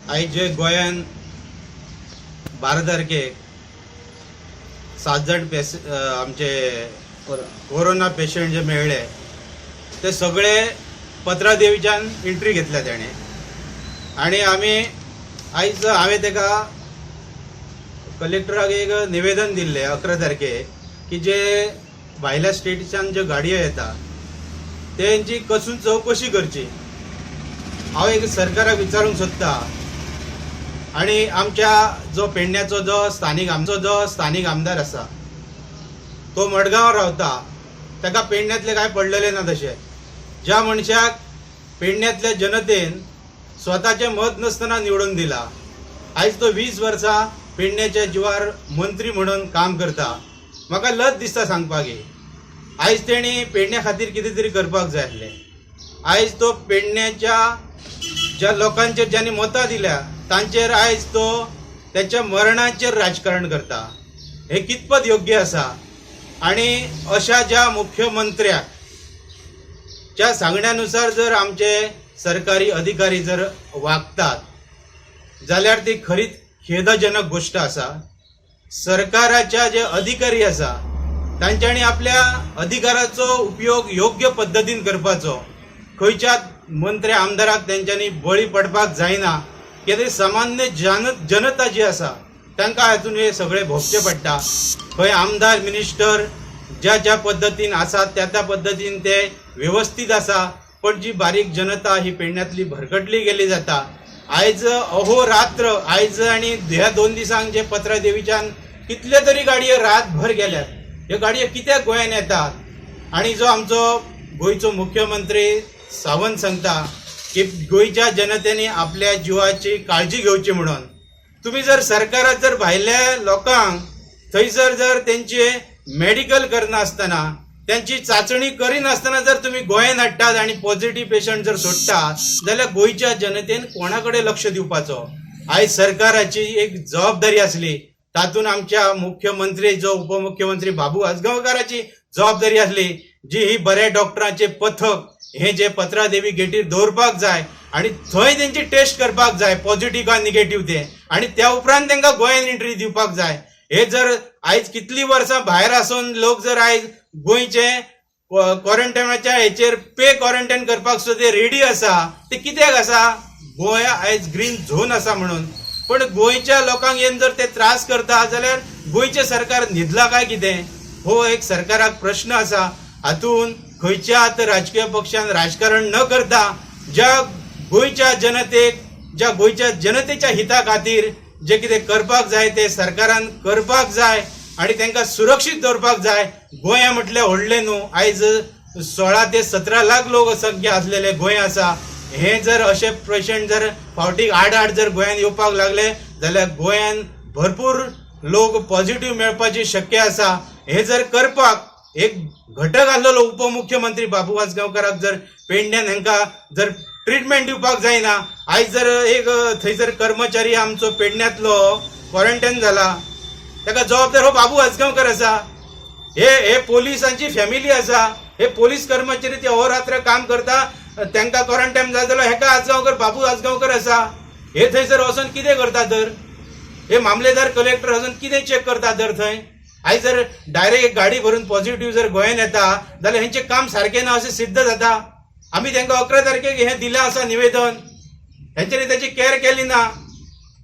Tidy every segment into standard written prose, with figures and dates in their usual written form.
आयज जे गोंयान 12 तारखेक 7 जाण आमचे कोरोना पेशंट जे मेळ्ळे ते सगळे पत्रादेवीच्यान एंट्री घेतल्या तेणे. आनी आमी आयज हांवें तेका कलेक्टराक एक निवेदन दिल्लें 11 तारखेक की जे भायल्या स्टेटीच्यान ज्यो गाडयो येता तेंची कसून चवकशी करची. हांव एक सरकाराक विचारूंक सोदता आनी आमच्या जो पेडण्याचो जो स्थानीक आमचो जो स्थानीक आमदार आसा तो मडगांव रावता, ताका पेडण्यांतलें कांय पडलेलें ना. तशें ज्या मनशाक पेडण्यांतल्या जनतेन स्वताचें मत नासतना निवडून दिला, आयज तो 20 वर्सां पेडण्याच्या जिवार मंत्री म्हणून काम करता. म्हाका लज दिसता सांगपाक, आयज तेणी पेडण्या खातीर कितें तरी करपाक जाय आसलें. आयज तो पेडण्याच्या ज्या लोकांचेर ज्यांनी मतां दिल्या तांचेर आयज तो त्याच्या मरणाचेर राजकारण करता, हे कितपत योग्य आसा? आनी अशा ज्या मुख्यमंत्र्याक च्या सांगण्यानुसार जर आमचे सरकारी अधिकारी जर वागतात जाल्यार ती खरीच खेदजनक गोश्ट आसा. सरकाराच्या जे अधिकारी आसा तांच्यांनी आपल्या अधिकाराचो उपयोग योग्य पद्दतीन करपाचो. खंयच्या मंत्री आमदाराक तेंच्यांनी बळी पडपाक जायना, कित्याक सामान्य जनता जी आसा तांकां हातून हे सगळें भोगचें पडटा. खंय आमदार मिनिस्टर ज्या ज्या पद्दतीन आसात त्या त्या पद्दतीन ते वेवस्थीत आसा, पण जी बारीक जनता ही पेडण्यांतली भरकटली गेली जाता. आयज अहोरात्र आयज आनी ह्या 2 दिसांक जे पत्रादेवीच्यान कितले तरी गाडयो रातभर गेल्यात, ह्यो गाडयो कित्याक गोंयान येतात? आनी जो आमचो गोंयचो मुख्यमंत्री सावंत सांगता की गोंयच्या जनतेनी आपल्या जिवाची काळजी घेवची म्हणून, तुमी जर सरकारात जर भायल्या लोकांक थंयसर जर तेंचे मेडिकल करनासतना, त्यांची चाचणी करिनासतना जर तुमी गोंयान हाडटात आनी पॉझिटीव पेशंट जर सोडटात जाल्यार गोंयच्या जनतेन कोणा कडेन लक्ष दिवपाचो? आयज सरकाराची एक जबाबदारी आसली, तातूंत आमच्या मुख्यमंत्री जो उपमुख्यमंत्री बाबू आजगांवकाराची जबाबदारी आसली, जी ही बऱ्या डॉक्टरांचे पथक हे जे पत्रादेवी गेटीर दवरपाक जाय आनी थंय तेंची टेस्ट करपाक जाय पॉझिटीव काय निगेटीव ते, आनी त्या उपरांत तांकां गोंयान एंट्री दिवपाक जाय. हे जर आयज कितलीं वर्सां भायर आसून लोक जर आयज गोंयचे क्वॉरंटायनाच्या हेचेर पे क्वॉरंटायन करपाक सुद्दां रेडी आसा, ते कित्याक आसा? गोंय आयज ग्रीन झोन आसा म्हणून. पण गोंयच्या लोकांक येवन जर ते त्रास करता जाल्यार गोंयचें सरकार न्हिदला काय कितें, हो एक सरकाराक प्रश्न आसा. हातून खंयच्याच राजकीय पक्षान राजकारण न करता ज्या गोंयच्या जनतेक, ज्या गोंयच्या जनतेच्या हिता खातीर जे कितें करपाक जाय ते सरकारान करपाक जाय आनी तांकां सुरक्षीत दवरपाक जाय. गोंया म्हटल्यार व्हडलें न्हू, आयज 16 ते 17 लाख लोकसंख्या आसलेले गोंय आसा. हे जर अशे पेशंट जर फावटीक 8-8 जर गोंयान येवपाक लागले जाल्यार गोंयान भरपूर लोक पॉझिटीव मेळपाची शक्य आसा. हे जर करपाक एक घटक आसलेलो उपमुख्यमंत्री बाबू आजगांवकाराक जर पेडण्यान हांकां जर ट्रिटमेंट दिवपाक जायना, आयज जर एक थंयसर कर्मचारी आमचो पेडण्यांतलो क्वॉरंटायन जाला, ताका जबाबदार हो बाबू आजगांवकर आसा. हे हे पोलिसांची फॅमिली आसा, हे पोलीस कर्मचारी ते अहोरात्र काम करता, तांकां क्वॉरंटायन जाय जाल्यार हेका आजगांवकर बाबू आजगांवकर आसा. हे थंयसर वचोन कितें करता तर? हे मामलेदार कलेक्टर वचोन कितें चॅक करता तर थंय? आयज जर डायरेक्ट एक गाडी भरून पॉझिटीव जर गोंयान येता जाल्यार हेंचें काम सारकें ना अशें सिद्ध जाता. आमी तांकां 11 तारखेक हें दिलें आसा निवेदन, हेंच्यांनी ताची कॅर केली ना.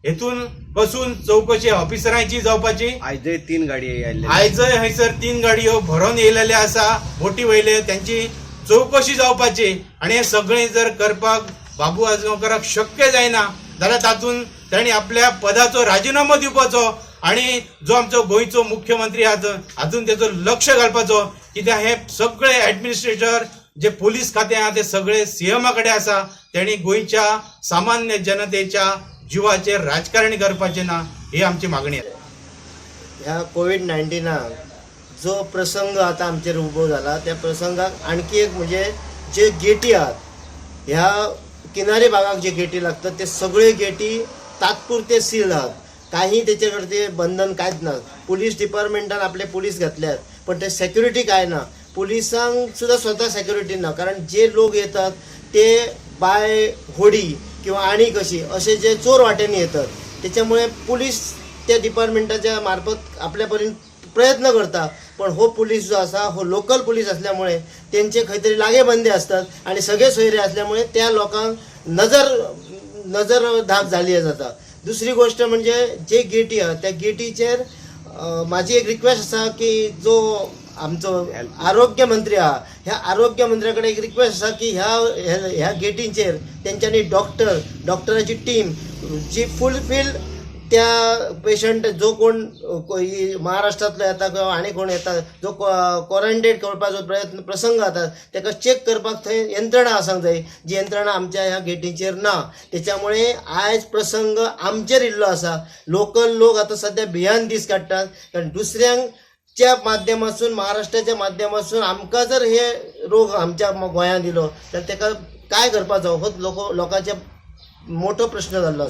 हेतून बसून चवकशी ऑफिसरांची जावपाची. आयजय 3 गाडी आयिल्ले. आयजय हयसर 3 गाडयो भरोन येयलेले आसा बोटी वयले, त्यांची चवकशी जावपाची. आनी हें सगळें जर करपाक बाबू आजगांवकाराक शक्य जायना जाल्यार तातूंत तांणी आपल्या पदाचो राजिनामो दिवपाचो आनी जो आमचो गोंयचो मुख्यमंत्री आहा हातून तेचो लक्ष घालपाचो. कित्याक हे सगळे एडमिनिस्ट्रेटर जे पोलीस खातें आहा ते सगळे सीएमा कडेन आसा. तेणी गोंयच्या सामान्य जनतेच्या जिवाचेर राजकारण करपाचें ना, ही आमची मागणी आसा. ह्या कोवीड 19 जो प्रसंग आतां आमचेर उबो जाला त्या प्रसंगाक आणखी एक म्हणजे जे गेटी आहात, ह्या किनारी भागाक जे गेटी लागतात ते सगळे गेटी तात्पुरते सील आहात. काही तेचे खातीर बंधन कांयच ना. पुलीस डिपार्टमेंटान आपले पुलीस घातल्यात, पण ते सेक्युरिटी काय ना. पुलिसांक सुद्दां स्वता सेक्युरिटी ना, कारण जे लोक येतात ते बाय होडी किंवा आनी कशी अशे जे चोर वाटेनी येतात. त्याच्यामुळे पुलीस त्या डिपार्टमेंटाच्या मार्फत आपल्या परीन प्रयत्न करता, पण हो पुलीस जो आसा हो लोकल पुलीस असल्यामुळे तेंचे खंय तरी लागे बंदे असतात आणि सगळे सोयरे असल्यामुळे त्या लोकांक नजर नजर धाक जाली जाता. दुसरी गोष्ट म्हणजे जे गेटी आहा त्या गेटीचेर म्हाजी एक रिक्वेस्ट आसा की जो आमचो आरोग्य मंत्री आहा, ह्या आरोग्य मंत्र्या कडेन एक रिक्वेस्ट आसा की ह्या ह्या ह्या गेटींचेर तेंच्यांनी डॉक्टराची टीम जी फुलफील त्या पेशंट जो कोण महाराष्ट्रांतलो येता किंवा आनी कोण येता जो क्वॉरंटायन करपाचो प्रयत्न प्रसंग जाता ताका चॅक करपाक थंय यंत्रणा आसूंक जाय, जी यंत्रणा आमच्या ह्या गेटीचेर ना. त्याच्यामुळे आयज प्रसंग आमचेर इल्लो आसा. लोकल लोक आतां सद्या भियान दीस काडटात, कारण दुसऱ्यांच्या माध्यमासून महाराष्ट्राच्या माध्यमासून आमकां जर हे रोग आमच्या गोंयांत दिलो तर ताका काय करपाचो हो लोकांचे मोठो प्रश्न जाल्लो आसा.